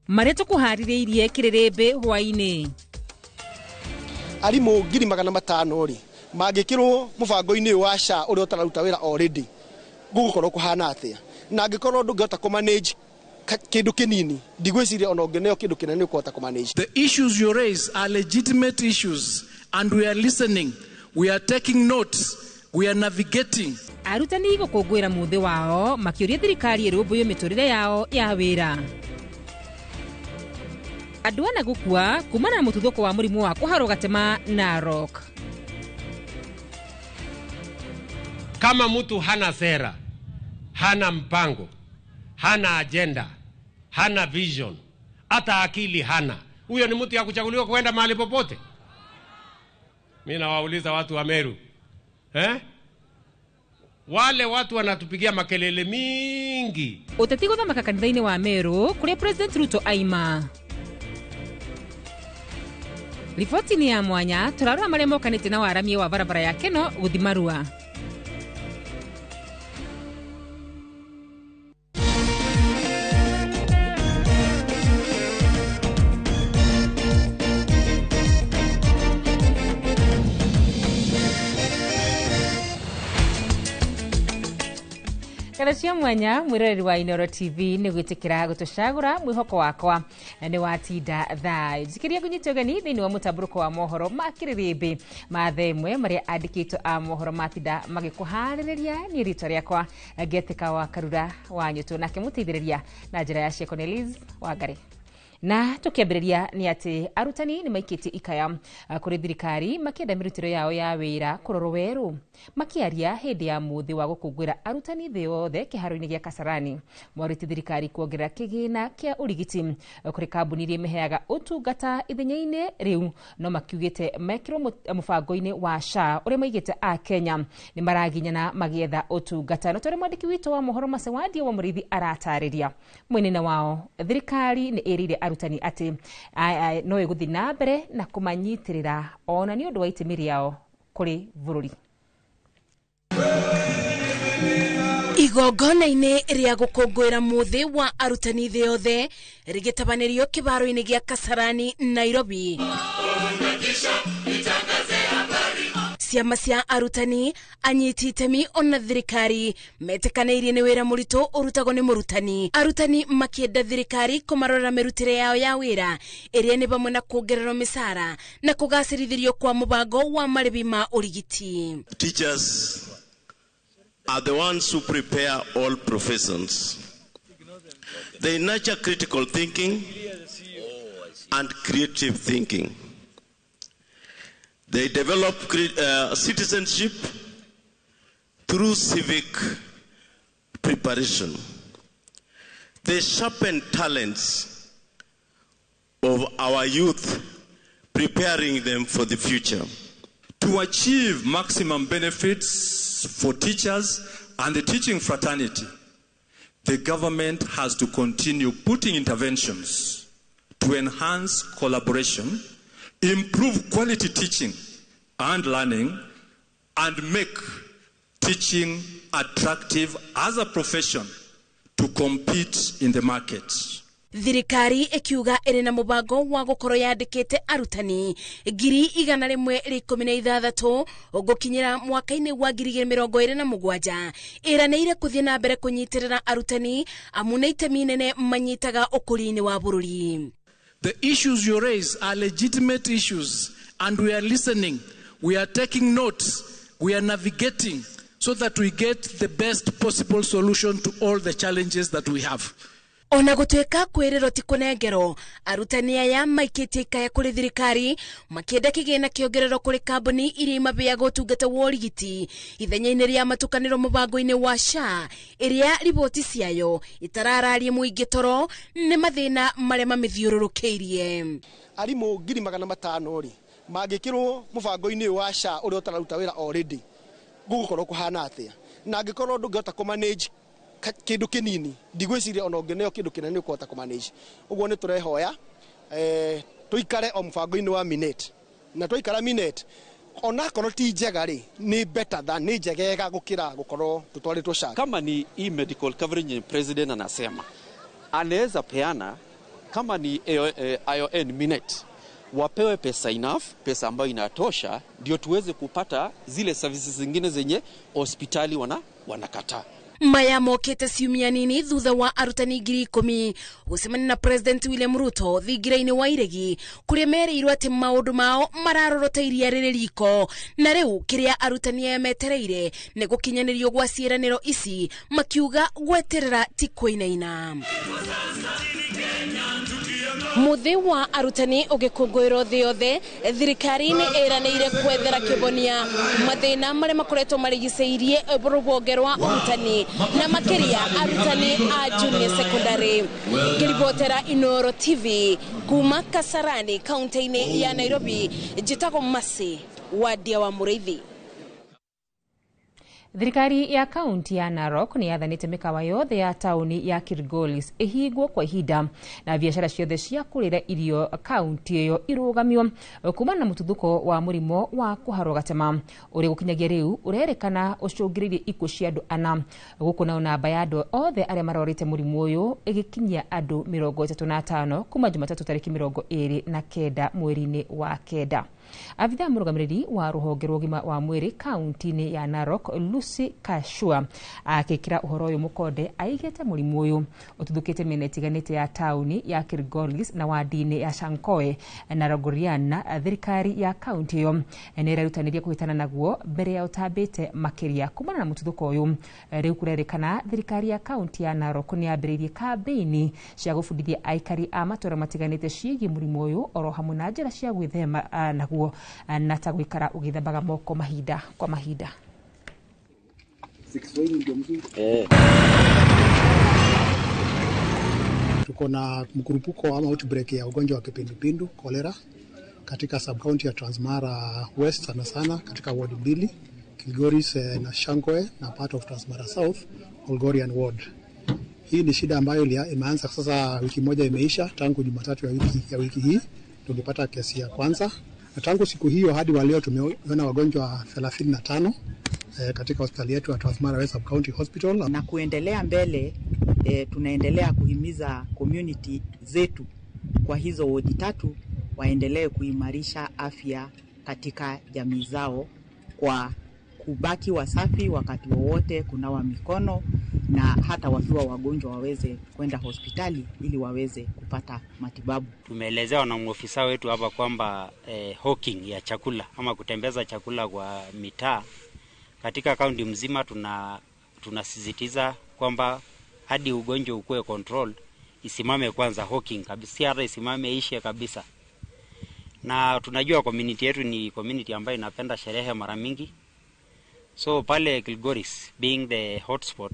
Marĩa tũkũharĩrĩirie kĩrĩrĩmbĩ hwaĩ-inĩ. Arimũ 500,000 rĩ mangĩkĩrwo mũbango-inĩ ũyũ wa SHA ũrĩa ũtararuta wĩra already, gũgũkorwo kũhana atĩa? Na angĩkorwo ndũngĩhota kũmanage kĩndũ kĩnini, ndigwĩciria ona ũngĩneo kĩndũ kĩnene ũkũhota kũmanage. The issues you raise are legitimate issues and we are listening, we are taking notes, we are navigating. Arutani gũkũngũĩra mũthĩ wao makĩũria thirikari ĩrũmbũiye mĩtũrĩre yao ya wĩra. Andũ ana gũkua kumana na mũtuthũko wa mũrimũ wa kũharwo gatema Narok. Kama mtu hana sera, hana mpango, hana agenda, hana vision, hata akili hana, huyo ni mtu ya kuchaguliwa kwenda mahali popote? Mimi nawauliza watu wa Meru, Wale watu wanatupigia makelele mingi. Ũteti gũthamaka kanitha-inĩ wa Meru kũrĩa President Ruto aima. Riboti nĩ ya mwanya, tũrarora marĩa mokanĩte na waramia wa barabara ya Keno gũthiĩ Marua. Kana cia mwanya mwiroreri wa Inooro TV nĩ gwĩtĩkĩra gũtũcagũra mwĩhoko wakwa nĩ watinda thayũ. Njikĩria ngũnyite ũgeni thĩinĩ wa mũtambũrũko wa mohoro ma kĩrĩrĩmbĩ ma thaa ĩmwe marĩa andĩkĩtwo a mohoro matinda magĩkũharĩrĩria. Niĩ rĩtwa rĩakwa Ngetĩka wa Karura wa Nyũtũ, nake mũteithĩrĩria na njĩra ya Cieko nĩ Liz Wangari. Na tukiambĩrĩria nĩ atĩ arutani nĩ maikĩtie ikaya kũrĩ thirikari makĩenda mĩrutĩro yao ya wĩra kũrorwo werũ. Makĩaria hĩndĩ ya mũthĩ wa gũkũngũĩra arutani thĩ yothe kĩharo-inĩ gĩa Kasarani, morĩtie thirikari kuongerera kĩgĩna kĩa ũrigiti kũrĩ kambuni iria imeheaga ũtungata ithenya-inĩ rĩu, no makiugĩte mekĩrwo mũbango-inĩ wa SHA ũrĩa maigĩte a Kenya nĩ maraginyana magĩetha ũtungata. No tũrĩ mwandĩki witũ wa mohoro Macewandia wa Mũrĩithi aratarĩria mwena wao thirikari nĩ ĩrĩire arutani atĩ no ĩgũthiĩ na mbere na kũmanyitĩrĩra ona nĩ ũndũ wa itemi rĩao kũrĩ bũrũri. Igongona-inĩ rĩa gũkũngũĩra mũthĩ wa arutani thĩ yothe rĩgĩtabanĩrio kĩbaro-inĩ gĩa Kasarani, Nairobi. Ciama cia arutani, anyiti itemi ona thirikari metĩkanĩirie nĩ wĩra mũritũ ũrutagwo nĩ mũrutani. Arutani makĩenda thirikari kũmarorera mĩrutĩre yao ya wĩra ĩrĩa nĩ vamwe na kuongererwo mĩcara na kũgacĩrithĩrio kwa mũbango wa marĩhi ma ũrigiti. Teachers are the ones who prepare all professions. They nurture critical thinking and creative thinking. They develop citizenship through civic preparation. They sharpen talents of our youth, preparing them for the future. To achieve maximum benefits for teachers and the teaching fraternity, the government has to continue putting interventions to enhance collaboration, improve quality teaching and learning, and make teaching attractive as a profession to compete in the market. Thirikari ĩkiuga ĩrĩ na mũbango wa gũkorwo yandĩkĩte arutani 116,000 gũkinyĩra mwaka-inĩ wa 2027. Ĩranĩire kũthiĩ na mbere kũnyitĩrĩra arutani amu nĩ itemi inene manyitaga ũkũria-inĩ wa bũrũri. The issues you raise are legitimate issues and we are listening, we are taking notes, we are navigating so that we get the best possible solution to all the challenges that we have. Ona gũtuĩka kwĩrĩrwo ti kũnengerwo, arutani aya maikĩtie ikaya kũrĩ thirikari makĩenda kĩgĩna kĩongererwo kũrĩ kambuni iria imaheaga ũtungata wa ũrigiti ithenya-inĩ rĩa matukanĩro mũbango-inĩ wa SHA ĩrĩa riboti ciayo itarararia mũingĩ toro nĩ mathĩna marĩa mamĩthiũrũrũkĩirie. Arimũ 500,000 rĩ mangĩkĩrwo mũbango-inĩ ũyũ wa SHA ũrĩa ũtararuta wĩra already, gũgũkorwo kũhana atĩa? Na angĩkorwo ndũngĩhota kũmanage kĩndũ kĩnini, ndigwĩciria ona ũngĩneo kĩndũ kĩnene ũkũhota kũmanage. Ũguo nĩ tũrehoya tũikare o mũbango-inĩ wa Minet, na twaikara Minet onakorwo ti njega rĩ, nĩ better than nĩ njegega gũkĩra gũkorwo tũtwarĩtwo SHA. Kama ni hii medical coverage yenye president anasema anaweza peana Kama ni ION Minet, wapewe pesa enough, pesa ambayo inatosha, ndio tuweze kupata zile services zingine zenye hospitali wanakataa. Maya mokete ciumia nini thutha wa arutani 10,000 gũcemania na President William Ruto thingira-inĩ wa Iregi kũrĩa merĩirwo atĩ maũndũ mao mararorota iria rĩrĩ riko, na rĩu kĩrĩa arutani aya metereire nĩ gũkinyanĩrio gwa ciĩranĩro ici, makiuga gweterera ti kũinaina. Muthi wa arutani ũgĩkũngũĩrwo thĩ yothe, thirikari nĩ ĩranĩire kwethera kĩhonia mathĩna marĩa makoretwo marigicĩirie rũhonge rwa ũrutani na makĩria arutani a junior secondary. Ngĩribotera Inooro TV kuma Kasarani kaunti-inĩ ya Nairobi, njĩtagwo Mercy Wadia wa Mũrĩithi. Thirikari ya kaunti ya Narok nĩ yathanĩte mĩkawa yothe ya taũni ya Kilgoris ĩhingwo kwa ihinda na biacara ciothe cia kũrĩra irio kaunti ĩyo irũgamio kumana na mũtuthũko wa mũrimũ wa kũharwo gatema ũrĩa gũkinyagia rĩu ũrerĩkana ũcũngĩrĩirie ikuũ cia andũ 4, gũkũ nayo namba ya andũ othe arĩa marorĩte mũrimũ ũyũ ĩgĩkinyia andũ 35 kuma Jumatatũ tarĩki 29 mweri-inĩ wa 9. Abithaa mũrũgamĩrĩri wa rũhonge rwa ũgima wa mwĩrĩ kaunti-inĩ ya Narok Lucy Kashua akĩkĩra ũhoro ũyũ mũkonde aigĩte mũrimũ ũyũ ũtuthũkĩte mĩena ĩtiganĩte ya taũni ya Kilgoris na wadi-inĩ ya Shankoe na Rogorian. Thirikari ya kaunti ĩyo nĩ ĩrerutanĩria kũhĩtana naguo mbere ya ũtambĩte makĩria kumana na mũtuthũko ũyũ. Rĩu kũrerĩkana thirikari ya kaunti ya Narok nĩ yambĩrĩirie kambĩini cia gũbundithia aikari a matũũra matiganĩte ciĩgiĩ mũrimũ ũyũ oro hamwe na njĩra cia gwĩthema naguo na ta gwĩkara ũgĩthambaga moko mahinda kwa mahinda. Tuko na mkurupuko ama outbreak ya ugonjwa wa kipindupindu cholera katika sub-county ya Transmara West, sana sana katika ward 2 Kilgoris na Shankoe na part of Transmara South Olgorian ward. Hii ni shida ambayo imeanza sasa, wiki moja imeisha tangu Jumatatu ya wiki hii tulipata kesi ya kwanza, na tangu siku hiyo hadi wa leo tumeona wagonjwa 35 katika hospitali yetu ya Transmara West Sub-County Hospital. Na kuendelea mbele, tunaendelea kuhimiza community zetu kwa hizo wodi 3 waendelee kuimarisha afya katika jamii zao kwa kubaki wasafi wakati wowote, kunawa mikono, na hata wakiwa wagonjwa waweze kwenda hospitali ili waweze kupata matibabu. Tumeelezewa na mwofisa wetu hapa kwamba hawking ya chakula ama kutembeza chakula kwa mitaa katika kaunti mzima, tunasisitiza kwamba hadi ugonjwa ukue control isimame kwanza hawking kabisa, hata isimame ishe kabisa. Na tunajua community yetu ni community ambayo inapenda sherehe mara mingi. So pale Kilgoris being the hotspot,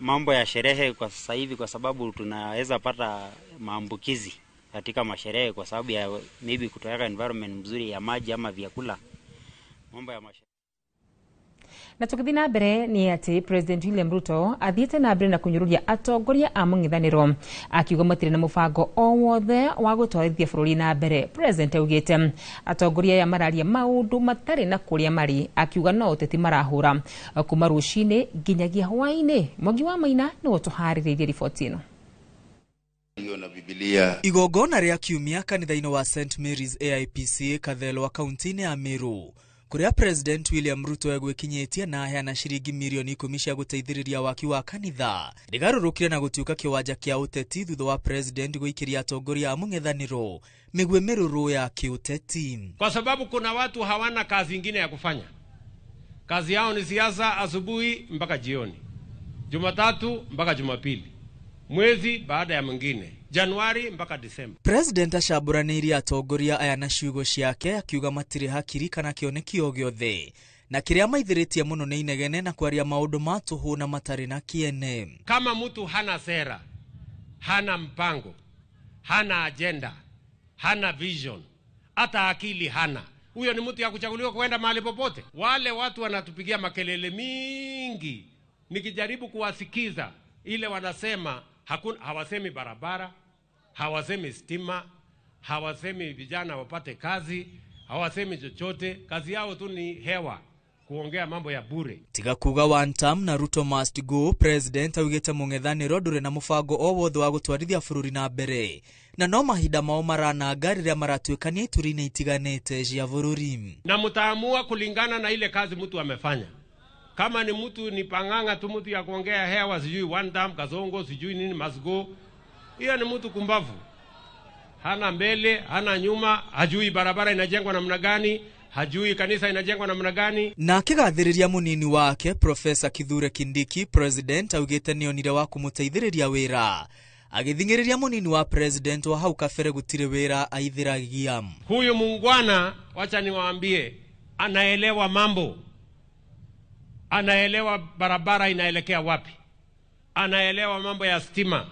mambo ya sherehe kwa sasa hivi, kwa sababu tunaweza pata maambukizi katika masherehe kwa sababu ya maybe kutoweka environment mzuri ya maji ama vyakula, mambo ya masherehe. Na tukithi na mbere ni ati President William Ruto athiĩte na mbere na kũnyũrũria atongoria a mũng'ethanĩro akiuga matirĩ na mũbango o wothe wa gũtwarithia bũrũri na mbere. President augĩte atongoria aya mararia maũndũ matarĩ na kũrĩa marĩ, akiuga no ũteti marahũra kuma rũcinĩ nginyagia hwaĩ-inĩ. Mwangi wa Maina nĩwe ũtũharĩrĩirie riboti ĩno. Igongona rĩa kiumia kanitha-inĩ wa St Mary's AIPCA Kathelwa kaunti-inĩ ya Meru kuria President William Ruto egwikinyĩtie na aheana ciringi mirioni 10 cia gũteithĩrĩria waki wa kanitha rĩgarũrũkire na gũtuĩka kĩwanja kĩa ũteti thutha wa President gũikĩria atongoria a mũng'ethanĩro mĩguĩ mĩrũrũ ya kĩũteti. Kwa sababu kuna watu hawana kazi ingine ya kufanya, kazi yao ni siasa asubuhi mpaka jioni, Jumatatu mpaka Jumapili, mwezi baada ya mwingine, Januari mpaka Disemba. President acambũranĩirie atongoria aya na ciugo ciake akiuga matirĩ hakiri kana kĩoneki o gĩothe na kĩrĩa maithĩrĩtie mũno nĩ inegene na kwaria maũndũ ma tũhũ na matarĩ na kĩene. Kama mtu hana sera, hana mpango, hana agenda, hana vision, hata akili hana, huyo ni mtu ya kuchaguliwa kwenda mahali popote. Wale watu wanatupigia makelele mingi, nikijaribu kuwasikiza ile wanasema hakuna, hawasemi barabara, hawasemi stima, hawasemi vijana wapate kazi, hawasemi chochote. Kazi yao tu ni hewa, Kuongea mambo ya bure. Tiga kuga one term na Ruto must go, president augite mung'ethanĩro ndũrĩ na mũbango o wothe wa gũtwarithia bũrũri na mbere, na no mahinda mao marananga rĩrĩa maratuĩkania ituri-inĩ itiganĩte cia bũrũri. Na mtaamua kulingana na ile kazi mtu amefanya. Kama ni mtu ni panganga tu, mtu ya kuongea hewa, sijui one term, Kasongo, sijui nini must go, hiyo ni mtu kumbavu. Hana mbele, hana nyuma, hajui barabara inajengwa namna gani, hajui kanisa inajengwa namna gani. Na akigathĩrĩria munini wake Profesa Kithure Kindiki, president augĩte nĩonire wa kũmũteithĩrĩria wĩra, agĩthing'ĩrĩria munini wa president wa hau kabere gũtirĩ wĩra aithĩragia. Huyu muungwana, wacha niwaambie, anaelewa mambo, anaelewa barabara inaelekea wapi, anaelewa mambo ya stima,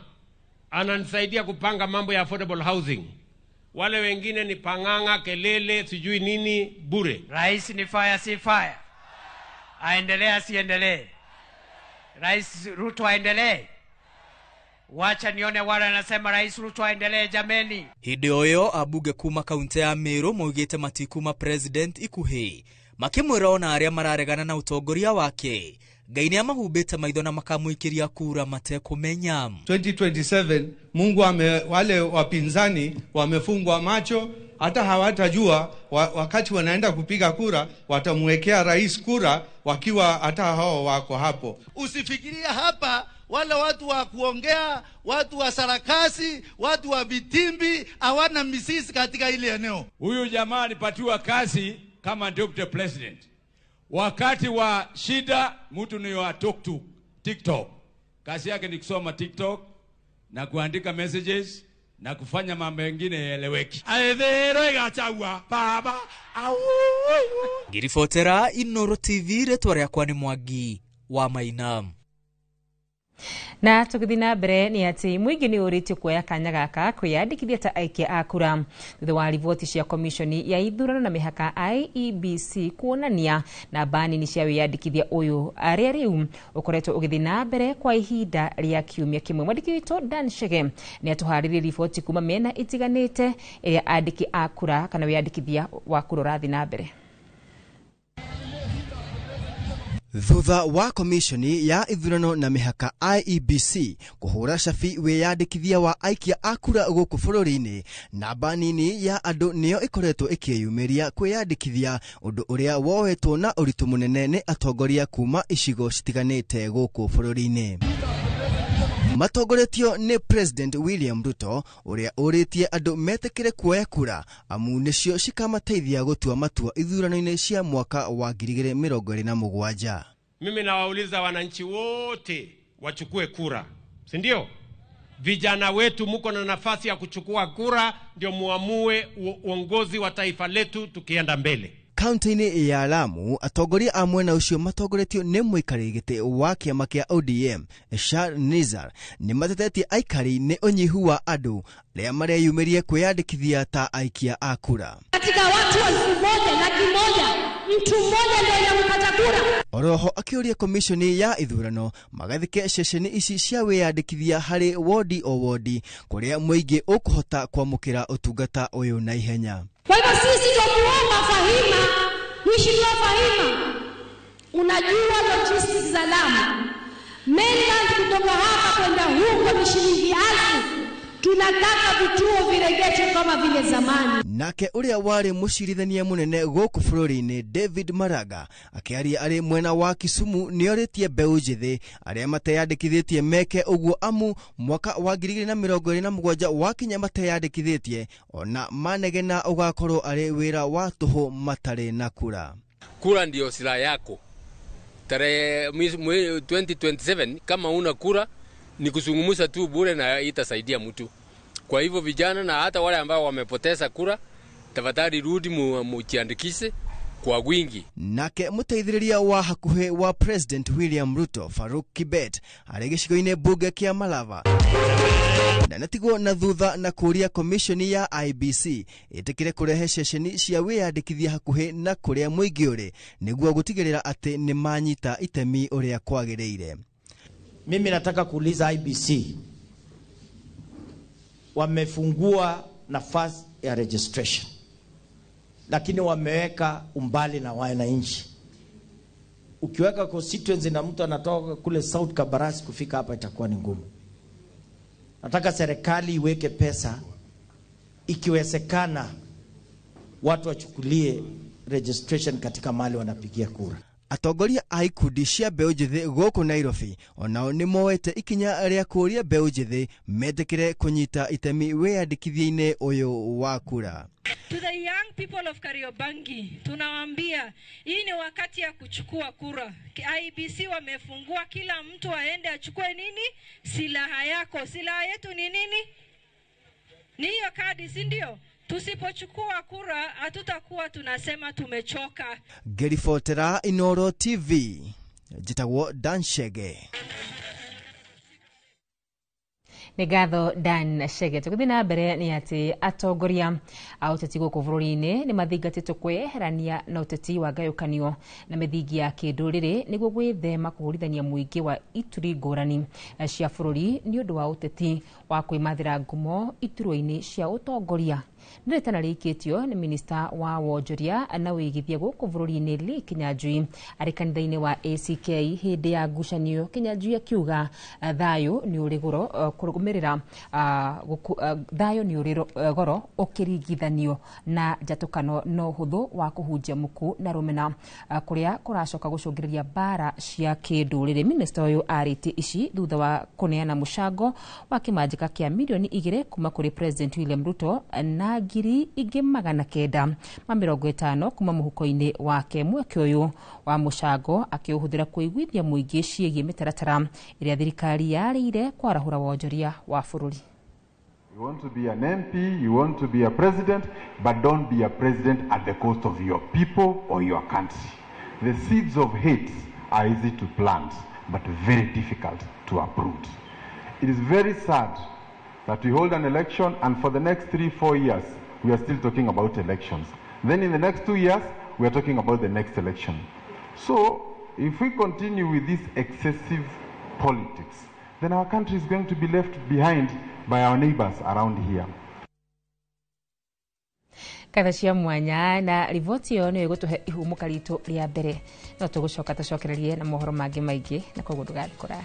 ananisaidia kupanga mambo ya affordable housing. Wale wengine ni panganga, kelele, sijui nini, bure. Rais ni fire, si fire. Aendelee asiendelee? Rais Ruto aendelee? Wacha nione wale anasema Rais Ruto aendelee jameni. Hĩndĩ o ĩyo ambunge kuma kaunti ya Meru maugĩte matikuma president ikuhĩ, makĩmwĩra ona arĩa mararegana na ũtongoria wake Ngai nĩamahumbĩte maitho na makamũikĩria kura matekũmenya. 2027 Mungu wale wapinzani wamefungwa macho, hata hawatajua wakati wanaenda kupiga kura watamwekea rais kura wakiwa hata hao wako hapo. Usifikirie hapa wale watu wa kuongea, watu wa sarakasi, watu wa vitimbi hawana mizizi katika ile eneo. Huyu jamaa alipatiwa kazi kama deputy president. Wakati wa shida mtu ni wa talk to TikTok. Kazi yake ni kusoma TikTok na kuandika messages na kufanya mambo mengine yaeleweki. Aethero igachagua baba au. Ngiribotera Inoro TV, rĩtwa rĩakwa nĩ Mwangi wa Maina. Na tũgĩthiĩ na mbere nĩ atĩ mũingĩ nĩ ũrĩtio kuoya kanya gaka kwĩyandĩkithia ta aikia a kura thutha wa riboti cia komishoni ya ithurano na mĩhaka IEBC kuonania namba nini cia wĩyandĩkithia ũyũ arĩa rĩu ũkoretwo ũgĩthiĩ na mbere kwa ihinda rĩa kiumia kĩmwe. Mwandĩki witũ Dan Chege nĩ atũharĩrĩirie riboti kuma mĩena ĩtiganĩte ĩrĩa andĩki a kura kana wĩyandĩkithia wa kura ũrathiĩ na mbere. Thutha wa komishoni ya ithurano na mĩhaka IEBC kũhũra cabi wĩyandĩkithia wa aikia a kura gũkũ bũrũri-inĩ, namba nini ya andũ nĩyo ĩkoretwo ĩkĩyumĩria kwĩyandĩkithia, ũndũ ũrĩa woetwo na ũritũ mũnene nĩ atongoria kuma icigo citiganĩte gũkũ bũrũri-inĩ. Matongoretio nĩ President William Ruto ũrĩa ũrĩtie andũ metĩkĩre kuoya kura amu nĩcio cikamateithia gũtua matua ithurano-inĩ cia mwaka wa 2027. Mimi nawauliza wananchi wote wachukue kura, si ndio? Vijana wetu mko na nafasi ya kuchukua kura ndio muamue uongozi wa taifa letu tukienda mbele. Kaunti-inĩ ya Lamu, atongoria a mwena ũcio matongoretio nĩ mũikarĩri gĩtĩ wa kĩama kĩa ODM Shar Nizar nĩ matetetie aikari nĩ ũnyihu wa andũ arĩa mareyumĩrie kwĩyandĩkithia ta aikia a kura. Katika watu 1,100,000 mtu mmoja ndio anamkata kura. Oroho akĩũria komishoni ya ithurano magathike ceceni ici cia wĩyandĩkithia harĩ wodi o wodi kũrĩa mũingĩ ũkũhota kwamũkĩra ũtungata ũyũ na ihenya. Kwa hivyo sisi tunamuomba Fahima, Mheshimiwa Fahima, unajua logistics za Lamu. Mainland kutoka hapa kwenda huko ni shilingi 1000. Tunataka vituo viregeshwe kama vile zamani. Nake ũrĩa warĩ mũcirithania mũnene gũkũ bũrũri-inĩ David Maraga akĩaria arĩ mwena wa Kisumu nĩorĩtie mbeũ njĩthĩ arĩa mateyandĩkithĩtie meke ũguo amu mwaka wa 2027 wakinya mateyandĩkithĩtie ona manegena ũgakorwo arĩ wĩra wa tũhũ matarĩ na kura. Kura ndio silaha yako. Tarehe 2027 kama una kura ni kuzungumza tu bure na itasaidia mtu. Kwa hivyo vijana na hata wale ambao wamepoteza kura, tafadhali rudi mujiandikishe kwa wingi. Nake mũteithĩrĩria wa hakuhĩ wa President William Ruto Faruk Kibet arĩ gĩcigo-inĩ mbunge kĩa Malava ndanatigwo na thutha na kũria komishoni ya IBC ĩtĩkĩre kũrehe ceceni cia wĩyandĩkithia hakuhĩ na kũrĩa mũingĩ ũrĩ nĩguo gũtigĩrĩra atĩ nĩ manyita itemi ũrĩa kwagĩrĩire. Mimi nataka kuuliza IBC, wamefungua nafasi ya registration lakini wameweka umbali na wananchi. Ukiweka constituency na mtu anatoka kule South Kabarasi kufika hapa itakuwa ni ngumu. Nataka serikali iweke pesa, ikiwezekana watu wachukulie registration katika mahali wanapigia kura. Atongoria a ikundi cia mbeũ njĩthĩ gũkũ Nairobi onao nĩ moete ikinya rĩa kũũria mbeũ njĩthĩ metĩkĩre kũnyita itemi wĩyandĩkithia-inĩ ũyũ wa kura. To the young people of Kariobangi, tunawaambia hii ni wakati ya kuchukua kura. IEBC wamefungua, kila mtu aende achukue nini? Silaha yako. Silaha yetu ni nini? Ni hiyo kadi, si ndio? Tusipochukua kura hatutakuwa tunasema tumechoka. Ngĩribotera Inooro TV, njĩtagwo Dan Shege. Nĩ ngatho Dan Shege. Tũgĩthiĩ na mbere nĩ atĩ atongoria a ũteti gũkũ bũrũri-inĩ nĩ mathingatĩtwo kwĩyeherania na ũteti wa ngayũkanio na mĩthingi ya kĩndũrĩrĩ nĩguo gwĩthema kũhũrithania mũingĩ wa ituri ngũrani cia bũrũri nĩ ũndũ wa ũteti wa kwĩmathĩra ngumo iturwa-inĩ cia ũtongoria. Nĩ rĩtana rĩikĩtio nĩ minista wa wonjoria na wĩigithia gũkũ bũrũri-inĩ Lee Kinyanjui arĩ kanitha-inĩ wa ACK hĩndĩ ya ngucanio. Kinyanjui akiuga thayũ nĩ ũrĩ goro kũrũmĩrĩra thayũ nĩ ũrĩ goro ũkĩringithanio na njatũkano na ũhũthũ wa kũhunjia muku na rũmena kũrĩa kũracoka gũcũngĩrĩria mbara cia kĩndũrĩrĩ. Minista ũyũ arĩtie ici thutha wa kũneana mũcango wa kĩmanjĩka kĩa mirioni 2 kuma kũrĩ President William Ruto na 950 kuma mũhuko-inĩ wake. Mweke ũyũ wa mũcango akĩũhũthĩra kũiguithia mũingĩ ciĩgiĩ mĩtaratara ĩrĩa thirikari yarĩire kwarahũra wonjoria wa bũrũri. You want to be an MP, you want to be a president, but don't be a president at the cost of your people or your country. The seeds of hate are easy to plant, but very difficult to uproot. It is very sad that we hold an election and for the next 3-4 years, we are still talking about elections. Then in the next 2 years, we are talking about the next election. So if we continue with this excessive politics, then our country is going to be left behind by our neighbors around here. Katha cia mwanya na riboti ĩyo nĩyo ĩgũtũhe ihũmũka ritũ rĩa mbere. No tũgũcoka tũcokererie na mohoro mangĩ maingĩ na koguo ndũgathiĩ kũraya.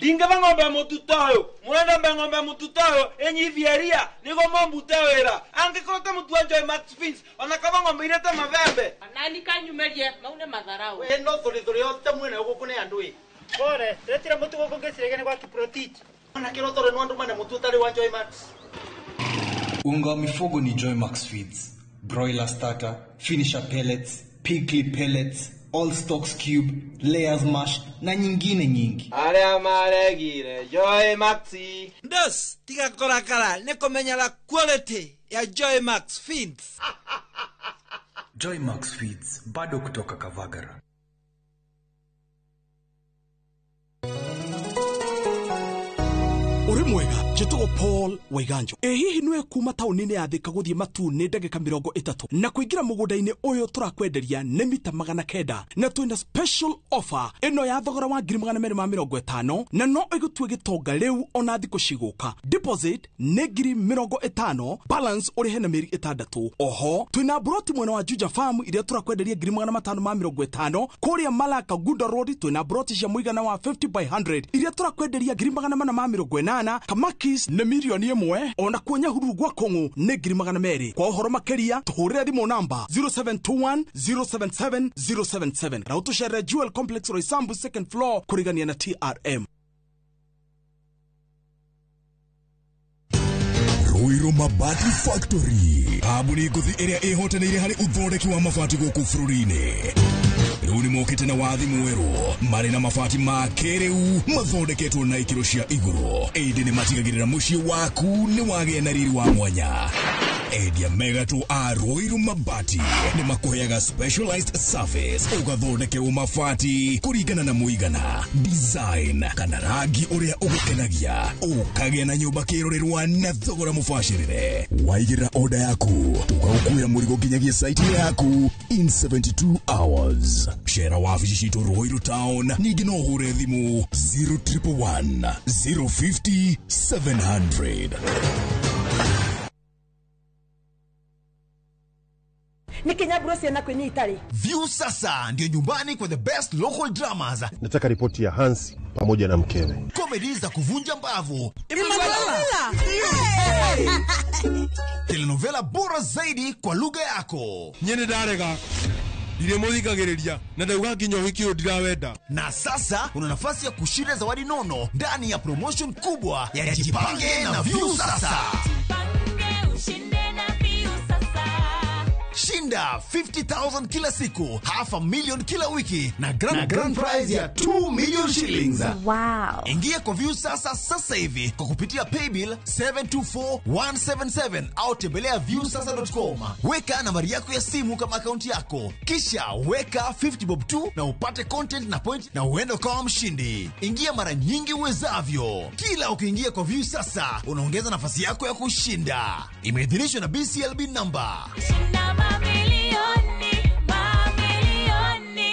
Ndingeva ng'ombe mututoyo murenda mbe ng'ombe mututoyo enyithieria nigo mombute wira angikorwo te mutu wa Joy Max Fins ona kaba ng'ombe irete mabembe nani kanyumerie maune matharau we no thuri yote mwene guku ni andu i pore retira mutu guku ngeciregia gwa Kiprotich ona kiro thuri no andu mane mutu utari wa Joy Max. Unga wa mifugo ni Joy Max Feeds, broiler starter, finisher pellets, pigly pellets, all stocks cube, layers mash na nyingine nyingi. Aria maregire Joy Maxi. Ndos tiga korakara nikumenyera quality ya Joy Max Feeds. Joy Max Feeds bado kutoka Kavagara. Uri mwega njĩtagwo Paul Waiganjo. Ĩ hihi nĩwe kuma taũni-inĩ ya Thika gũthiĩ Matuu nĩ ndagĩka 30 na kũingĩra mũgũnda-inĩ ũyũ tũrakwenderia nĩ mita 900 na twĩna special offer ĩno ya thogora wa 250,000 na no ĩgũtue gĩtonga rĩu ona thikũ cigũka. Deposit nĩ 50,000, balance ũrĩhe na mĩeri 6. Oho twĩna broti mwena wa Juja Farm iria tũrakwenderia 550,000. Kũrĩa Malaka Gunda Road twĩna broti cia mũigana wa 50 by 100 iria tũrakwenderia 480,000. Kamakis nĩ mirioni 1, ona kuo Nyahururu gwa Kong'u nĩ 200,000. Kwa ũhoro makĩria tũhũrĩre thimũ namba 0721 077 077 na ũtũcerere Jewel Complex Roysambu second floor kũrigania na TRM. Ruiru Mabati Factory, kambuni ngũthi ĩrĩa ĩhotanĩire harĩ ũthondeki wa mabati gũkũ bũrũri-inĩ. Rĩu nĩmokĩte na wathi mwerũ marĩ na mabati ma kĩrĩu mathondeketwo na ikĩro cia igũrũ, ĩndĩ nĩmatigagĩrĩra mũciĩ waku nĩ wagĩa na riri wa mwanya. Endia megatũ a Ruiru Mabati nĩ makũheaga specialized service ũgathondekerwo mabati kũringana na mũigana, design kana rangi ũrĩa ũgũkenagia, ũkagĩa na nyũmba kĩrorerwa na thogora mũbacĩrĩre. Waigĩrĩra oda yaku tũgagũkuĩra mũrigo nginyagia site yaku in 72 hours. Cera wabici citũ Ruiru Town, ningĩ no ũhũre thimũ 0111 050 700. Nikinyaburo ciana kwini itari. View sasa ndio nyumbani kwa the best local dramas. Nataka ripoti ya Hansi pamoja na mkewe. Comedy za kuvunja mbavu. Emanuela. Telenovela bora zaidi kwa lugha yako. Nyene ndarega. Ndiremuthikagiriria na ndauga nginya uhiki uyu ndirawenda. Na sasa una nafasi ya kushinda zawadi nono ndani ya promotion kubwa ya Jipange na View Sasa. Jipange ushinde na View Sasa. Shinda 50,000 kila siku, 500,000 kila wiki na grand prize ya 2 million shillings. Wow. Ingia kwa View Sasa sasa hivi kwa kupitia paybill 724177 au tembelea viewsasa.com. Weka nambari yako ya simu kama akaunti yako, kisha weka 50 bob 2 na upate content na point na uende ukawa mshindi. Ingia mara nyingi uwezavyo. Kila ukiingia kwa View Sasa unaongeza nafasi yako ya kushinda. Imeidhinishwa na BCLB number. Shinda mamilioni, mamilioni.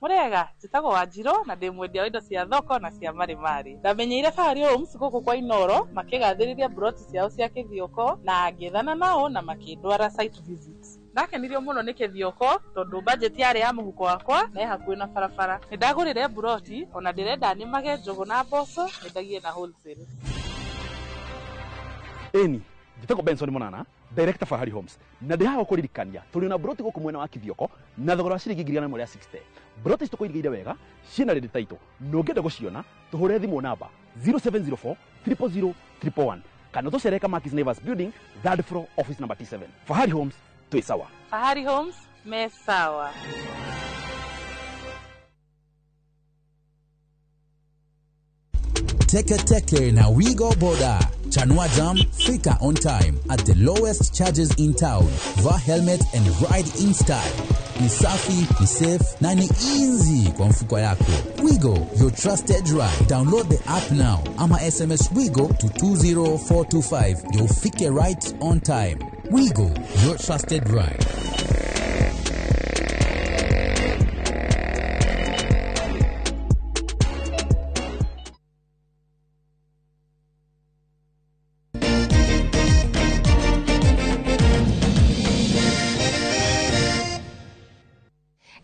Murega, njĩtagwo Wanjirũ na ndĩ mwendia wa indo cia thoko na cia marimari. Ndamenyeire Fahari Homes gũkũ kwa Inoro makĩgathĩrĩria broti ciao cia Kĩthioko na ngĩethana nao na makĩndwara site visit. Ndakenirio mũno nĩ Kĩthioko tondũ budget yarĩ ya mũhuko wakwa na ĩ hakuhĩ na barabara. Nĩndagũrire broti ona ndĩrenda nĩmage njũgũ na mboco nyendagie na wholesale. Eni, njĩtagwo Benson Monana, director Fahari Homes, na ndĩ haha gũkũririkania tũrĩ na broti gũkũ mwena wa Kĩthioko na thogora wa ciringi 160,000. Broti ici tũkũirigĩire wega, ciĩna rĩndĩ taitũ, na ũngĩenda gũciona tũhũre thimũ namba 0704 000 111 kana tũcere Kamakis Neighbors Building, third floor, office number T7. Fahari Homes, twĩ sawa. Fahari Homes, me sawa. Teke Teke na Wigo Boda. Chanua Jam, fika on time at the lowest charges in town. Vaa helmet and ride in style. Ni safi, ni safe na ni easy kwa mfuko yako. Wigo, your trusted ride. Download the app now ama SMS Wigo to 20425 ndio ufike right on time. Wigo, your trusted ride.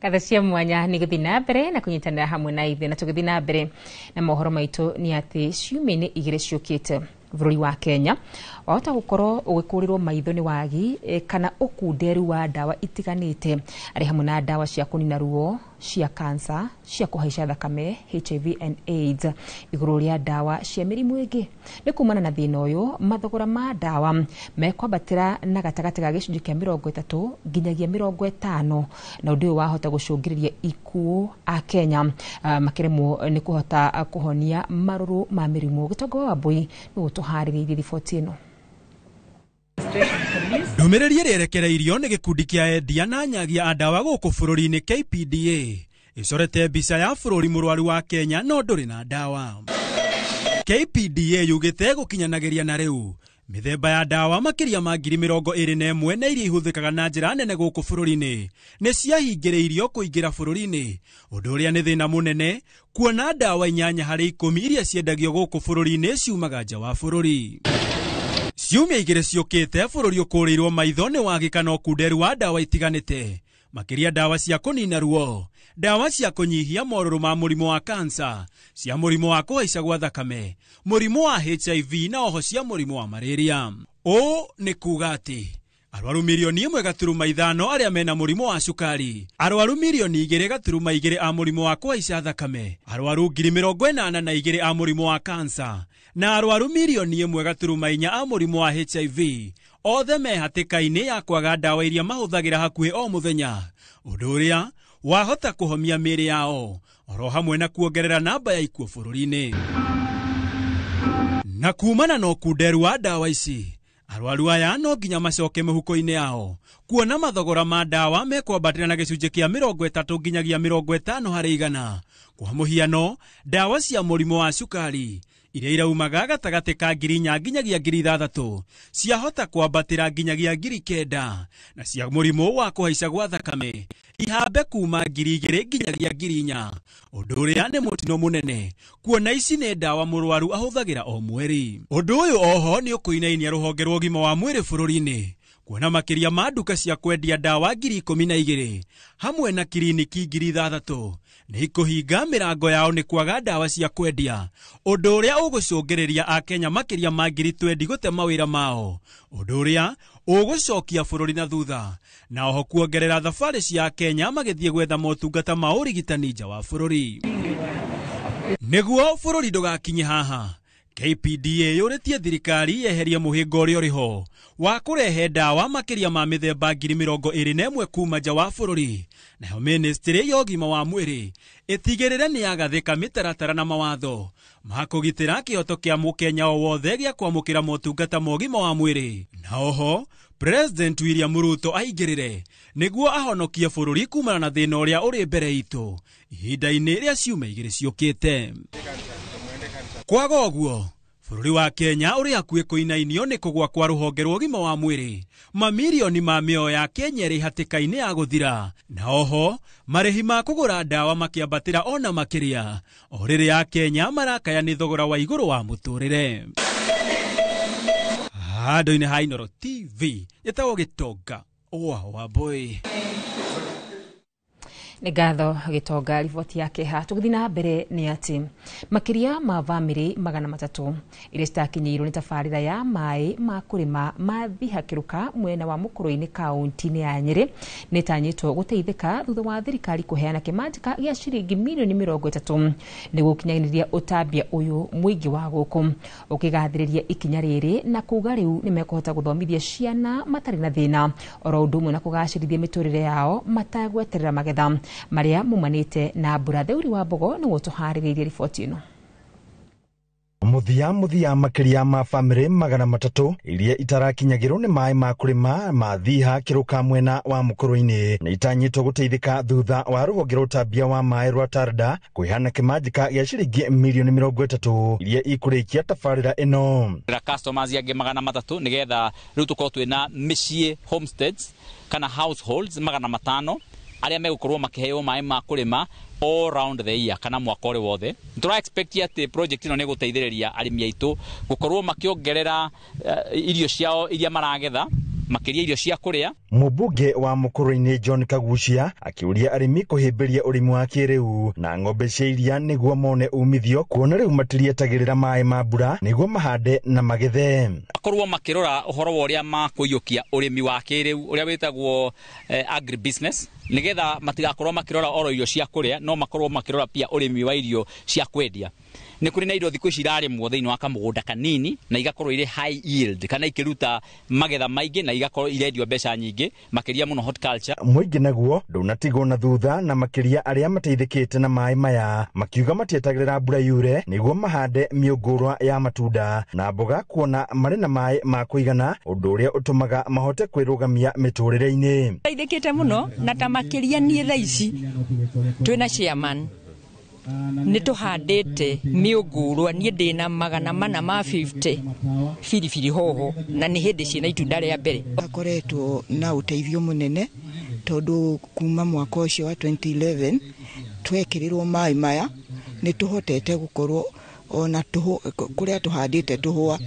Ngatho cia mwanya nĩ gũthiĩ na mbere na kũnyitanĩra hamwe na ithuĩ, na tũgĩthiĩ na mbere na mohoro maitũ nĩ atĩ ciumia-inĩ igĩrĩ ciũkĩte bũrũri wa Kenya wahota gũkorwo ũgĩkũrĩrwo maitho nĩ wagi kana ũkunderu wa ndawa itiganĩte, arĩ hamwe na ndawa cia kũnina ruo, cia kansa, cia kũhaica thakame, HIV and AIDS, igũrũ rĩa ndawa cia mĩrimũ ĩngĩ. Nĩ kumana na thĩna ũyũ, mathogora ma ndawa mekwambatĩra na gatagatĩ ga gĩcunjĩ kĩa 30 nginyagia 50, na ũndũ ũyũ wahota gũcũngĩrĩria ikuũ a Kenya makĩremwo nĩ kũhota kũhonia marũrũ ma mĩrimũ. Gĩtongo wa Wambui nĩ gũtũharĩrĩirie riboti ĩno. Ndũmĩrĩri ĩrĩa ĩrekereirio nĩ gĩkundi kĩa endia na anyagia a ndawa gũkũ bũrũri-inĩ KPDA ĩcorete mbica ya bũrũri mũrwaru wa Kenya no ndũrĩ na ndawa. KPDA yugĩte gũkinyanagĩria na rĩu mĩthemba ya ndawa makĩria ma 21,000 na iria ihũthĩkaga na njĩra nene gũkũ bũrũri-inĩ nĩ ciahingĩrĩirio kũingĩra bũrũri-inĩ, ũndũ ũrĩa nĩ thĩna mũnene kuona ndawa 8 harĩ 10 iria ciendagio gũkũ bũrũri-inĩ ciumaga nja wa bũrũri. Ciumia igĩrĩ ciũkĩte bũrũri ũkũrĩirwo maitho nĩ wagi kana ũkunderu wa ndawa itiganĩte, makĩria ndawa cia kũnina ruo, ndawa cia kũnyihia morũrũ ma mũrimũ wa kansa, cia mũrimũ wa kũhaica gwa thakame, mũrimũ wa HIV na oho cia mũrimũ wa malaria. Ũũ nĩ kuga atĩ arwaru milioni 1.5 arĩa mena mũrimũ wa cukari, arwaru milioni 2.2 a mũrimũ wa kũhaica thakame, arwaru 82,000 a mũrimũ wa kansa na arwaru milioni 1.4 a mũrimũ wa HIV othe me hatĩka-inĩ ya kwaga ndawa iria mahũthagĩra hakuhĩ o mũthenya, ũndũ ũrĩa wahota kũhomia mĩĩrĩ yao oro hamwe na kuongerera namba ya ikuũ bũrũri-inĩ. Na kumana na ũkunderu wa ndawa ici, arwaru aya no nginya macoke mĩhuko-inĩ yao kuona mathogora ma ndawa mekwambatĩra na gĩcunjĩ kĩa 30 nginyagia 50 harĩ igana. Kwa mũhiano, ndawa cia mũrimũ wa cukari iria iraumaga gatagatĩ ka 4,000 nginyagia 6,000 ciahota kwambatĩra nginyagia 9,000, na cia mũrimũ wa kũhaica gwa thakame ihambe kuma 2,000 nginyagia 4,000, ũndũ ũrĩa nĩ mũtino mũnene kuona ici nĩ ndawa mũrwaru ahũthagĩra o mweri. Ũndũ ũyũ oho nĩ ũkũinainia rũhonge rwa ũgima wa mwĩrĩ bũrũri-inĩ kuona makĩria ma nduka cia kwendia ndawa 12,000 hamwe na kiriniki 6,000 nĩ ikũhinga mĩrango yao nĩ kwaga ndawa cia kwendia, ũndũ ũrĩa ũgũcũngĩrĩria akenya makĩria ma 20,000 gũte mawĩra mao, ũndũ ũrĩa ũgũcokia bũrũri na thutha, na oho kuongerera thabarĩ cia akenya magĩthiĩ gwetha motungata ma ũrigitani nja wa bũrũri. Nĩguo bũrũri ndũgakinye haha, KPDA yũrĩtie thirikari yeherie mũhĩnga ũrĩa ũrĩ ho wa kũrehe ndawa makĩria ma mĩthemba 21,000 kuma nja wa bũrũri, nayo ministry ya ũgima wa mwĩrĩ ĩtigĩrĩre nĩ yagathĩka mĩtaratara na mawatho ma kũgitĩra kĩhoto kĩa mũkenya o wothe gĩa kwamũkĩra motungata ma ũgima wa mwĩrĩ. Na oho President William Ruto aingĩrĩre nĩguo ahonokie bũrũri kumana na thĩna ũrĩa ũrĩ mbere itũ ihinda-inĩ rĩa ciumia igĩrĩ ciũkĩte. Kwaga ũguo, bũrũri wa Kenya ũrĩ hakuhĩ kũinainio nĩ kũgwa kwa rũhonge rwa ũgima wa mwĩrĩ, mamirioni ma mĩoyo ya Kenya ĩrĩ hatĩka-inĩ ya gũthira, na oho marĩhi ma kũgũra ndawa makĩambatĩra ona makĩria o rĩrĩa Akenya marakaya nĩ thogora wa igũrũ wa mũtũrĩre. Handũ-inĩ ha Inooro TV, njĩtagwo Gĩtonga wa Wambũi. Nĩ ngatho Gĩtonga riboti ya kĩeha. Tũgĩthiĩ na mbere nĩ atĩ makĩria ma bamĩrĩ 300 iria citakinyĩirwo nĩ tabarĩra ya maĩ ma kũrĩma ma Thihakĩrũka mwena wa Mũkũrũ-inĩ kaunti-inĩ ya Nyĩrĩ nĩ ĩtanyĩtwo gũteithĩka thutha wa thirikari kũheana kĩmanjĩka gĩa ciringi mirioni 30 nĩguo gũkinyanĩria ũtambia ũyũ mũingĩ wa gũkũ, ũkĩgathĩrĩria ikinya rĩrĩ na kuga rĩu nĩ mekũhota gũthomithia ciana matarĩ na thĩna oro ũndũ ũmwe na kũgacĩrithia mĩtũrĩre yao matagweterera magetha maria mumanite na mbura. Theuri wa Mbogo nĩguo tũharĩrĩirie riboti ĩno. Mũthia makĩria ma bamĩrĩ 300 iria itarakinyagĩrwo nĩ maĩ ma kũrĩma ma Thiha kĩrũka mwena wa Mũkũrũ-inĩ nĩ itanyĩtwo gũteithĩka thutha wa rũhonge rwa ũtambia wa maĩ rwa Tarda kwĩhana kĩmanjĩka gĩa ciringi mirioni 30 iria ikũrĩkia tabarĩra ĩno. Customers angĩ 300 nĩgetha rĩu tũkorwo twĩna mĩciĩ homesteads kana households 500 arĩa megũkorwo makĩheo maĩ ma kũrĩma all round the year kana mwaka ũrĩ wothe. Tũra expect atĩ project ĩno nĩ gũteithĩrĩria arĩmi aitũ gũkorwo makĩongerera irio ciao iria maragetha, makĩria irio cia kũrĩa. Mũmbunge wa Mũkũrũ-inĩ John Kagucia akĩũria arĩmi kũhĩmbĩria ũrĩmi wa kĩrĩu na ng'ombe cia iria nĩguo mone umithio, kuona rĩu matirietagĩrĩra maĩ ma mbura nĩguo mahande na magethe. Makorwo makĩrora ũhoro wa ũrĩa makũiyũkia ũrĩmi wa kĩrĩu ũrĩa wĩtagwo agribusiness, nĩgetha matigakorwo makĩrora oro irio cia kũrĩa, no makorwo makĩrora pia ũrĩmi wa irio cia kwendia. Nĩ kũrĩ na irio thikũ ici irarĩmwo thĩinĩ wa kamũgũnda kanini na igakorwo irĩ high yield kana ikĩruta magetha maingĩ na igakorwo irendio mbeca nyingĩ makĩria mũno horticulture. Mũingĩ naguo ndũnatigwo na thutha, na makĩria arĩa mateithĩkĩte na maĩ maya makiuga matietagĩrĩra mbura yure nĩguo mahande mĩũngũrwa ya matunda na mboga, kuona marĩ na maĩ ma kũigana, ũndũ ũrĩa ũtũmaga mahote kwĩrũgamia mĩtũrĩre-inĩ. Teithĩkĩte mũno na ta makĩria niĩ thaa ici twĩna chairman nĩ tũhandĩte mĩũngũrwa, niĩ ndĩna 450 biribiri hoho na nĩ hĩndĩ ciĩna itunda rĩa mbere. Akoretwo na ũteithio mũnene tondũ kuma mwaka ũcio wa 2011 twekĩrĩrwo maĩ maya nĩ tũhotete gũkorwo ona kũrĩa tũhandĩte tũhũa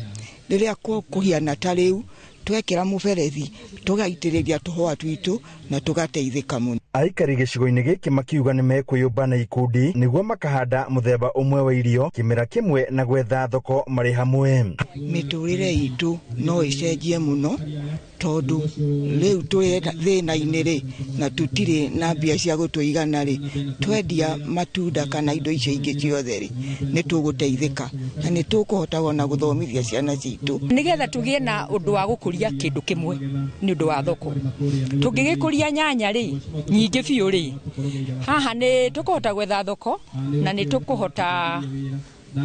rĩrĩa kũhiana ta rĩu twekĩra mũberethi tũgaitĩrĩria tũhũa twitũ na tũgateithĩka mũno. Aikari gĩcigo-inĩ gĩkĩ makiuga nĩ mekwĩyũmba na ikundi nĩguo makahanda mũthemba ũmwe wa irio kĩmera kĩmwe na gwetha thoko marĩ hamwe. Mĩtũrĩre itũ no ĩcenjie mũno tondũ rĩu tũrĩ thĩna-inĩ rĩ na tũtirĩ na mbia cia gũtũigana rĩ, twendia matunda kana indo icio ingĩ ciothe rĩ nĩ tũgũteithĩka na nĩ tũkũhota ona gũthomithia ciana citũ. Nĩgetha tũgĩe na ũndũ wa gũkũria kĩndũ kĩmwe nĩ ũndũ wa thoko, tũngĩgĩkũria nyanya rĩ nyingĩ biũ rĩ, haha nĩ tũkũhota gwetha thoko na nĩ tũkũhota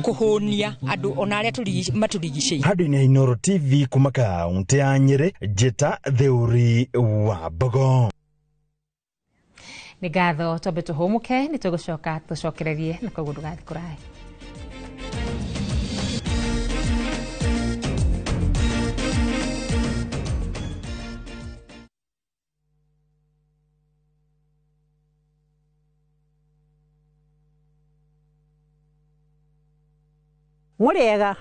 Kũhũnia andũ ona arĩa matũrigicĩirie. Handũ-inĩ ha Inooro TV kuma kaunti ya Nyĩrĩ, Njĩta Theuri wa Mbogo. Nĩ ngatho, twambe tũhũmũke, nĩ tũgũcoka tũcokererie na koguo ndũgathiĩ kũraya. Mũrĩega,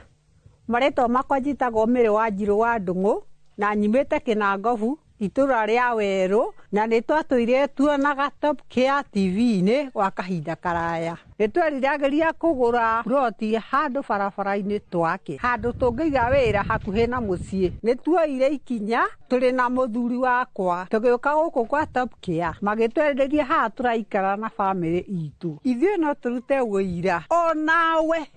marĩtwa makwa njĩtagwo Mĩrĩ wa Njirũ wa Ndung'u na nyumĩte Kĩnangobu itũra rĩa Werũ, na nĩ twatũire tuonaga Top Care TV-inĩ gwa kahinda karaya. Nĩ tweriragĩria kũgũra ploti handũ barabara-inĩ twake, handũ tũngĩiga wĩra hakuhĩ na mũciĩ. Nĩ tuoire ikinya tũrĩ na mũthuri wakwa tũgĩũka gũkũ kwa Top Care, magĩtwenderia haha tũraikara na bamĩrĩ itũ. Ithuĩ no tũrute wũira onawe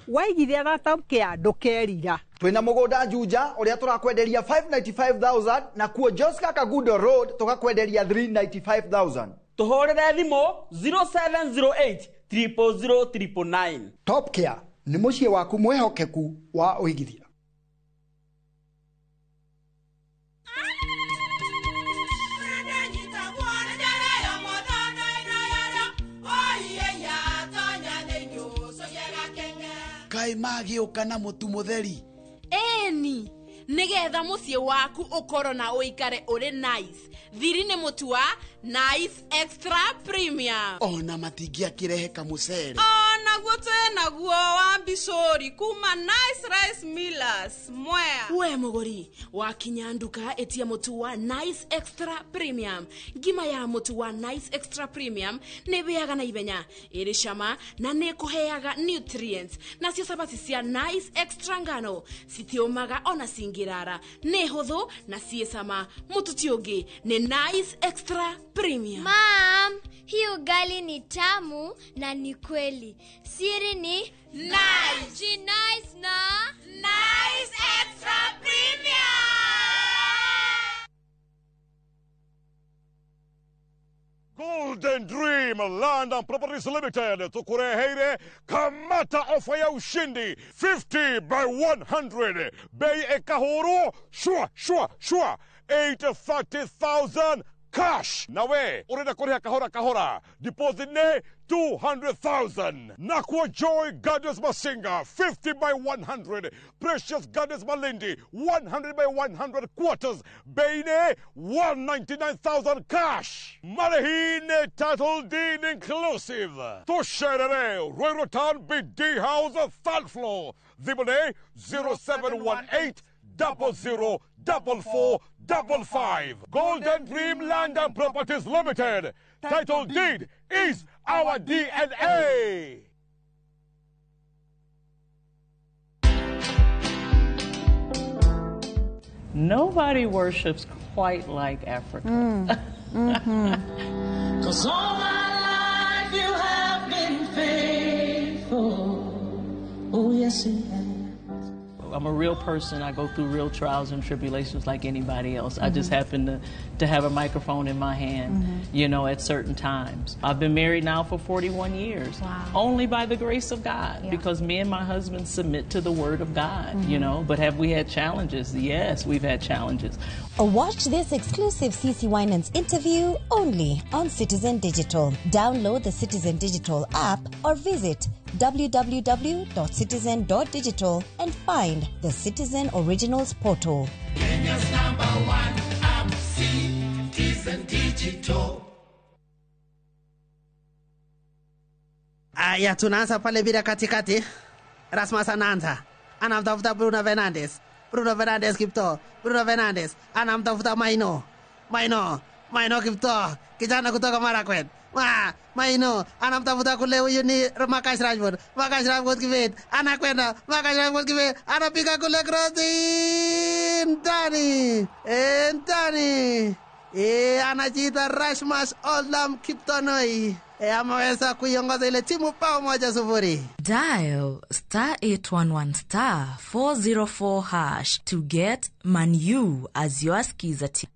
waigithia na Top Care ndũkerira. Twina mugunda Juja uria turakwenderia 595,000 na kuo Joska Kagudo Road tukakwenderia 395,000. Tuhurire thimu 0708 000 999. Top Care ni muciĩ waku mwihokeku wa uigithia. Kaĩ magĩũka na mũtu mũtheri. Eni, nĩgetha mũciĩ waku ũkorwo na ũikare ũrĩ nice. Thiri nĩ mũtu wa Nice Extra Premium. Ona matingĩakĩrehe kamũcere. Onaguo twĩnaguo wa mbicũri kuma Nice Rice Millers Mwea. We mũgũri, wakinya nduka ĩtia mũtu wa Nice Extra Premium. Ngima ya mũtu wa Nice Extra Premium nĩ ĩhĩaga na ihenya, ĩrĩ cama na nĩ ĩkũheaga nutrients. Nacio cabaci cia Nice Extra ngano citiũmaga ona cingĩrara, nĩ hũthũ na ciĩ cama. Mũtu ti ũngĩ nĩ Nice Extra Premium. Mom, hii ugali ni tamu na ni kweli. Siri ni Nice. Nice na Nice Extra Premium. Golden Dream Land and Properties Limited tukureheire kamata ofa ya ushindi 50 by 100 bei ekahuru shwa shwa shwa 830,000 cash. Nawe urenda kuriha kahora kahora, deposit ne 200,000. Nakwa Joy Gardens Masinga 50 by 100, Precious Gardens Malindi 100 by 100 quarters, bei ne 199,000 cash. Marehine title deed inclusive. Tusherere Ruiru Town BD House third floor. Thimũ 0718 00 44 55. Golden Dream Land and Properties Limited. Title deed is our DNA. Nobody worships quite like Africa. Mm. 'Cause all my life you have been faithful. Oh, yes, you have. I'm a real person. I go through real trials and tribulations like anybody else. I just happen to have a microphone in my hand, you know, at certain times. I've been married now for 41 years. Wow. Only by the grace of God, Yeah. because me and my husband submit to the word of God, you know. But have we had challenges? Yes, we've had challenges. Watch this exclusive CC Winans interview only on Citizen Digital. Download the Citizen Digital app or visit www.citizen.digital and find the Citizen Originals portal. Kenya's number one app, Citizen Digital. Aya, tunaanza pale bila katikati. Rasmus anaanza, anamtafuta Bruno Fernandes. Bruno Fernandes Kipto. Bruno Fernandes anamtafuta Maino. Maino, Maino Kipto, kijana kutoka Marakwet. Maino anamtafuta kule, huyu ni Marcus Rashford. Marcus Rashford Kibet anakwenda, Marcus Rashford Kibet anapiga kule cross ndani, ndani. Anajiita Rasmus Olam Kiptonoi. Ameweza kuiongoza ile timu bao 1-0. Dial star 811 star 404 hash to get Manu as your skiza team.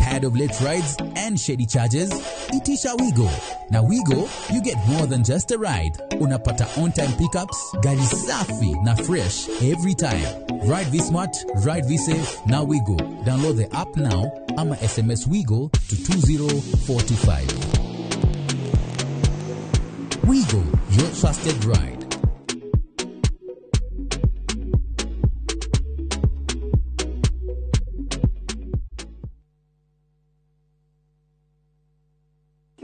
Tired of late rides and shady charges? Itisha Wigo. Na Wigo, you get more than just a ride. Unapata on-time pickups, gari safi na fresh every time. Ride V-Smart, ride V-Safe, na Wigo. Download the app now ama SMS Wigo to 20425. Wigo, your trusted ride.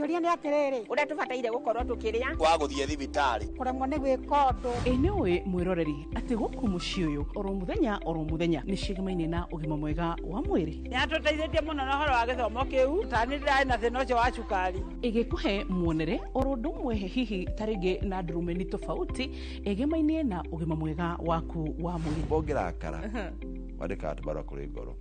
Kĩũria nĩ atĩrĩrĩ, ũrĩa tũbataire gũkorwo tũkĩrĩa wa gũthiĩ thibitarĩ kũremwo nĩ gwĩka ũndũ. Ĩ nĩ ũĩ mwĩroreri atĩ gũkũ mũciĩ ũyũ oro mũthenya oro mũthenya nĩ cigamaine na ũgima mwega wa mwĩrĩ. Nĩ atũteithĩtie mũno na ũhoro wa gĩthomo kĩu, tani ndĩrarĩ na thĩna ũcio wa cukari. Ĩgĩkũhe muonere oro ũndũ ũmwe hihi ta rĩngĩ na ndurumeni tofauti ĩgemaine na ũgima mwega waku wa mwĩrĩ. Ũngĩrakara wandĩkaga tũbarũa kũrĩ ngoro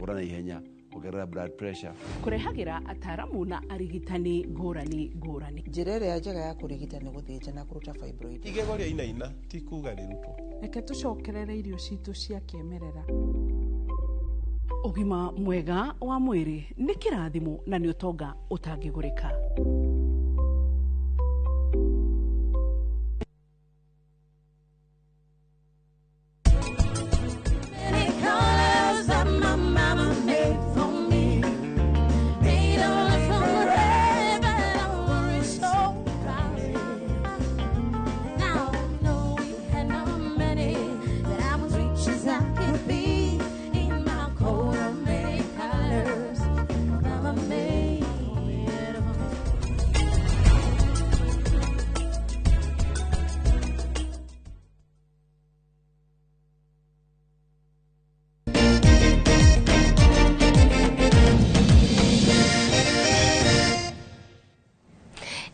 ũra na ihenya ongerera blood pressure. Kũrehagĩra ataramu na arigitani ngũrani ngũrani. Njĩra ĩrĩa njega ya kũrigita nĩ gũthĩnja na kũruta fibroid. Igego rĩa inaina ti kuga rĩrutwo. Reke tũcokerere irio citũ cia kĩmerera. Ũgima mwega wa mwĩrĩ nĩ kĩrathimo na nĩ ũtonga ũtangĩgũrĩka.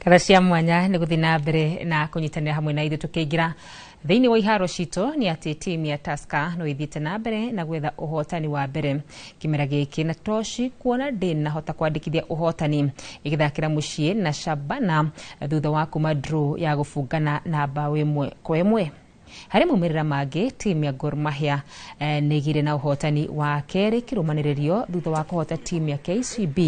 Kada cia mwanya nĩ gũthiĩ na mbere na kũnyitanĩra hamwe na ithuĩ tũkĩingĩra thĩinĩ wa iharo citũ nĩ atĩ timu ya Tusker no ĩthiĩte na mbere na gwetha ũhotani wa mbere kĩmera gĩkĩ na Toshi kuona ndĩnahota kwandĩkithia ũhotani ĩgĩthakĩra mũciĩ na Shabana thutha wa kuma draw ya gũbungana na mbaũ 1-1. Harĩ maumĩrĩra mangĩ timu ya Gor Mahia nĩ ĩgĩire na ũhotani wa kerĩ kĩrũmanĩrĩrio thutha wa kũhota timu ya KCB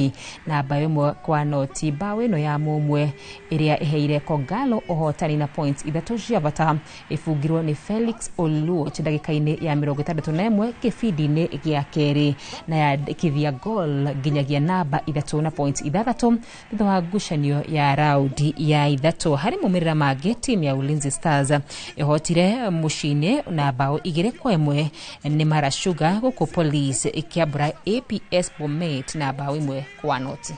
na mbaũ 1-0. Mbaũ ĩno ya mũmwe ĩrĩa ĩheire Kogalo ũhotani na points 3 cia bata ĩbungirwo nĩ Felix Oluoch ndagĩka-inĩ ya 61 kĩbindi-inĩ gĩa kerĩ na yandĩkithia goal nginyagia namba 3 na points 6 thutha wa ngucanio ya raundi ya 3. Harĩ maumĩrĩra mangĩ timu ya Ulinzi Stars ĩhotire mũciĩ-inĩ na mbaũ 2-1 nĩ Mara Sugar gũkũ Police ĩkĩambũra APS Bomet na mbaũ 1-0.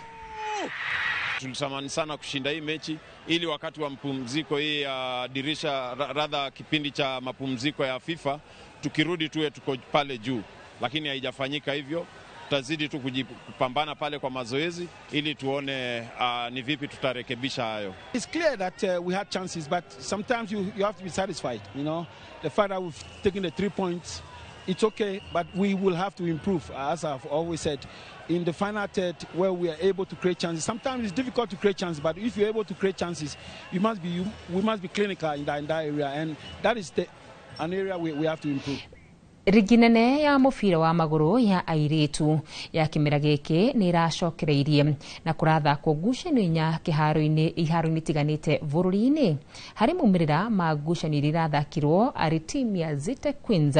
Tulitamani sana kushinda hii mechi ili wakati wa mpumziko hii ya dirisha radha kipindi cha mapumziko ya FIFA tukirudi tuwe tuko pale juu, lakini haijafanyika hivyo. Tutazidi tu kupambana pale kwa mazoezi ili tuone ni vipi tutarekebisha hayo. It's clear that we had chances, but sometimes you have to be satisfied, you know. The fact that we've taken the 3 points, it's okay, but we will have to improve, as I've always said. In the final third, where we are able to create chances, sometimes it's difficult to create chances, but if you're able to create chances, we must be clinical in that area, and that is an area we have to improve. Rigi nene ya mũbira wa magũrũ ya airĩtu ya kĩmera gĩkĩ nĩ ĩracokereirie na kũrathakwo ngucanio inya iharo-inĩ itiganĩte bũrũri-inĩ. Harĩ maumĩrĩra ma ngucanio iria irathakirwo arĩ timu ya Zite Queens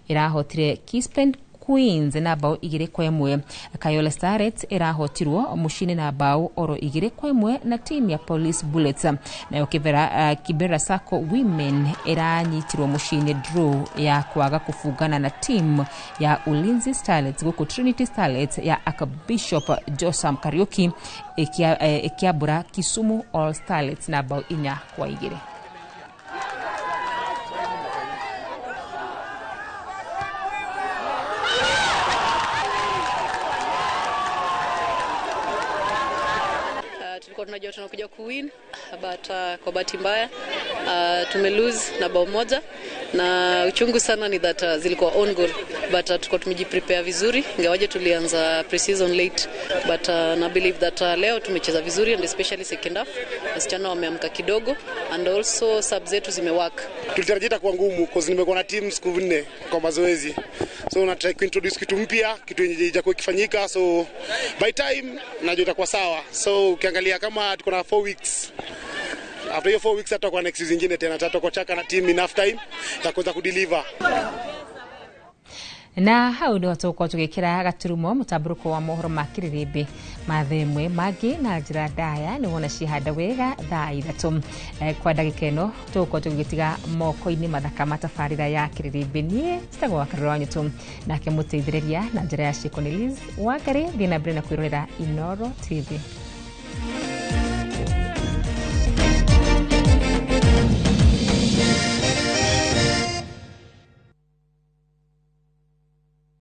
ĩrahotire Kispent Queens na mbaũ 2-1. Kayole Starlets ĩrahotirwo mũciĩ-inĩ na mbaũ oro 2-1 na timu ya Police Bullets. Nayo Kibera Sacco Women ĩranyitirwo mũciĩ-inĩ draw ya kwaga kũbungana na timu ya Ulinzi Starlets gũkũ Trinity Starlets ya Archbishop Josam Kariuki ĩkĩambũra Kisumu All Starlets na mbaũ 4-2. Tunajua tunakuja kuwin but kwa bahati mbaya tume lose na bao 1, Na uchungu sana ni that zilikuwa on goal, but tulikuwa tumejiprepare vizuri, ingawaje tulianza pre-season late, but na believe that leo tumecheza vizuri, and especially second half wasichana wameamka kidogo, and also sub zetu zimework. Tulitarajia itakuwa ngumu cause nimekuwa na team siku 4 kwa mazoezi, so una try kuintroduce kitu mpya, kitu yenye haijakuwa ikifanyika, so by time najua itakuwa sawa. So ukiangalia kama tuko na 4 weeks, after hiyo 4 weeks hatakuwa na excuse zingine tena, tutakuwa chaka na team enough time ya kuweza kudeliver. Na hau niho tũgũkorwo tũgĩkĩra gaturumo mũtambũrũko wa mohoro ma kĩrĩrĩmbĩ ma thaa ĩmwe mangĩ na njĩra ndaya nĩ wona cihanda wega thaa 3. Kwa ndagĩka ĩno tũgũkorwo tũgĩgĩtiga moko-inĩ mathaka ma tabarĩra ya kĩrĩrĩmbĩ. Niĩ njĩtagwo Wakarũra wa Nyũtũ, nake mũteithĩrĩria na njĩra ya ciĩko nĩ Liz Wangari. Thiĩ na mbere na kwĩrorera Inoro TV.